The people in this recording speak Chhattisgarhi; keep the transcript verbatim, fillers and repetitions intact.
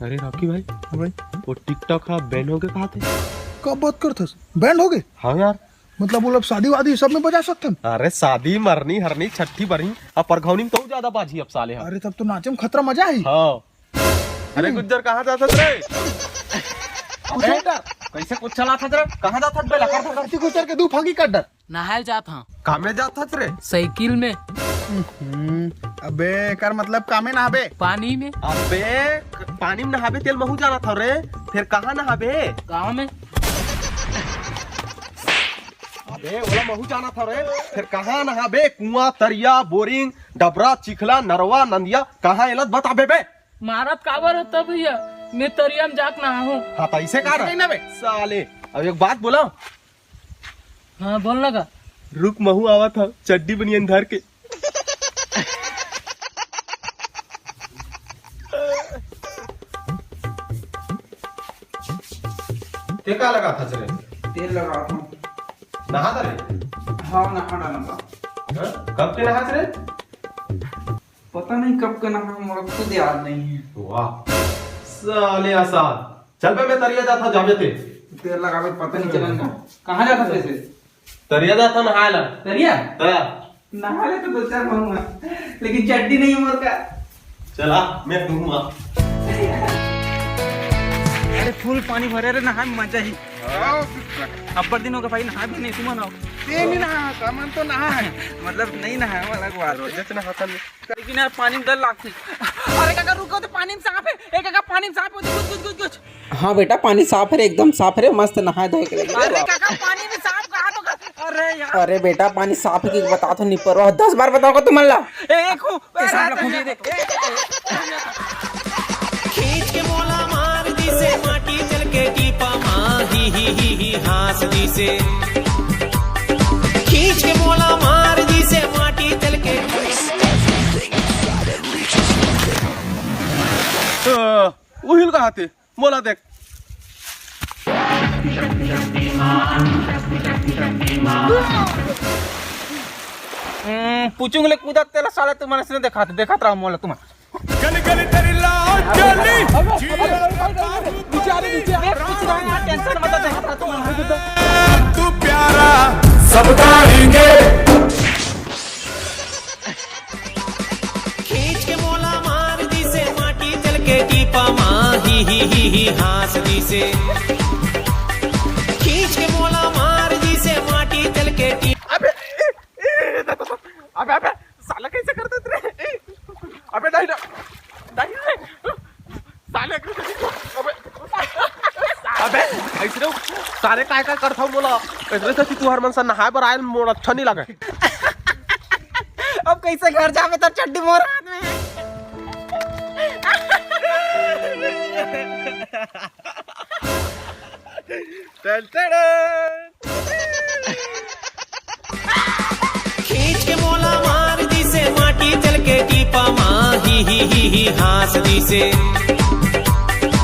अरे रॉकी भाई, हाँ भाई। वो TikTok हा ban हो गया कहा थे? कब बात करथस? Ban हो गए? हाँ यार। मतलब वो लोग शादी वादी सब में बजा सकथन? अरे शादी, मरनी, हरनी, छठी, बरनी, अब परघौनी में तो ज्यादा बाजी अब साले हा। अरे तब तो नाचे में खतरा मजा ही। हाँ। अरे गुज्जर, कहाँ जात हस रे? कुछ नहीं कर। कैसे कुछ चलात हस रे? कहाँ जात हस बे? लकर धकर। अति गुज्जर के दू फांकी कर डर। नहाए जात हूँ। कामे जात हस रे? साइकिल में। हम्म, अबे एकर मतलब कामे नहाबे? पानी में। अबे पानी में नहाबे तेला महू जानत हव रे, फिर कहाँ नहाबे? गाँव में। अबे ओला महू जानत हव रे, फिर कहाँ नहाबे? कुआं, तरिया, बोरिंग, डबरा, चिखला, नरवा, नंदिया, कहाँ एला बताबे बे? मारत काबर हस भैया? मैं तरिया में जाके नहाहूँ। हाँ, तो ऐसे कहा ना बे? साले, अब एक बात बोला। हाँ, बोल ना का। रुक, महू आवत हव, चड्डी बनियान धर के। ते का लगाथस रे? तेल लगावत हूँ। नहात हस रे? हाँ, नहा डालूंगा। हाँ? कब के नहात हस रे? पता नहीं कब के नहाए हूँ, मोला खुद याद नहीं है। वाह, साले आसाद। चल बे, मैं तरिया जात हूँ, जाबे ते। तेल लगावे पता नहीं चलन का। कहाँ जात हस वैसे? तरिया जात हूँ नहाए ला। तरिया? हाँ। नहा ले तो दो चार महू, लेकिन चड्डी नहीं है मोर का। चला, मैं दूंगा। अरे full पानी भरे रे, नहाए में मजा ही। हाँ। अब्बड़ दिन हो गए भाई, नहा भी नहीं, तुम नहाओ। ये नहीं नहा, सामान तो नहा है। मतलब नहीं नहा है, अलग बात है। रोजे से नहाता नहीं। लेकिन यार पानी में डर लगती। अरे काका रुको, तो पानी में सांप है। ए काका, पानी में सांप है, कुछ कुछ कुछ कुछ। हाँ बेटा, पानी साफ है रे, एकदम साफ है रे, मस्त नहाए धोए के लगे। अरे काका, पानी में सांप कहाँ तो का-, अरे यार। अरे बेटा, पानी साफ है कि बता तो नहीं पर दस बार बताओ तुम ला। ए, एक हो, ए, सांप ला खूंद दे। खींच के मोला मार दिसे माटी चल के टीपा मा, ही, ही, ही, ही, हाँस दिसे। खींच के मोला मार दिसे माटी चल के। अ, उहिल कहा थे, मोला देख। हम्म, पूछूंग ले कूदा तेला साला तुम मन से देखा, देखत रहो मोला तुम। गली गली तेरी लाल जाली। नीचे आ रे, नीचे आ। टेंशन मत ले, देखत रहो तुम। तू प्यारा सब गाएंगे। खींच के मोला मार दिसे माटी चल के टीपा मा, ही, ही, ही, ही, हाँस दिसे। खींच के मोला मार दिसे माटी चल के टीपा। अबे, ए, ए, ए, अबे, अबे, साला कैसे कर देते रे? अबे, नहीं ना, नहीं रे। साले, अबे, अबे, ऐसे रे, साले काय काय करथव मोला? ऐसे से कि तुहर मन से नहाए बर आयल, मोर अच्छा नहीं लगे। अब कैसे घर जाबे तब चड्डी मोर हाथ में है। टन टन। खींच के मोला मार दिसे माटी चल के टीपा मा, ही, ही, ही, ही, हाँस दिसे।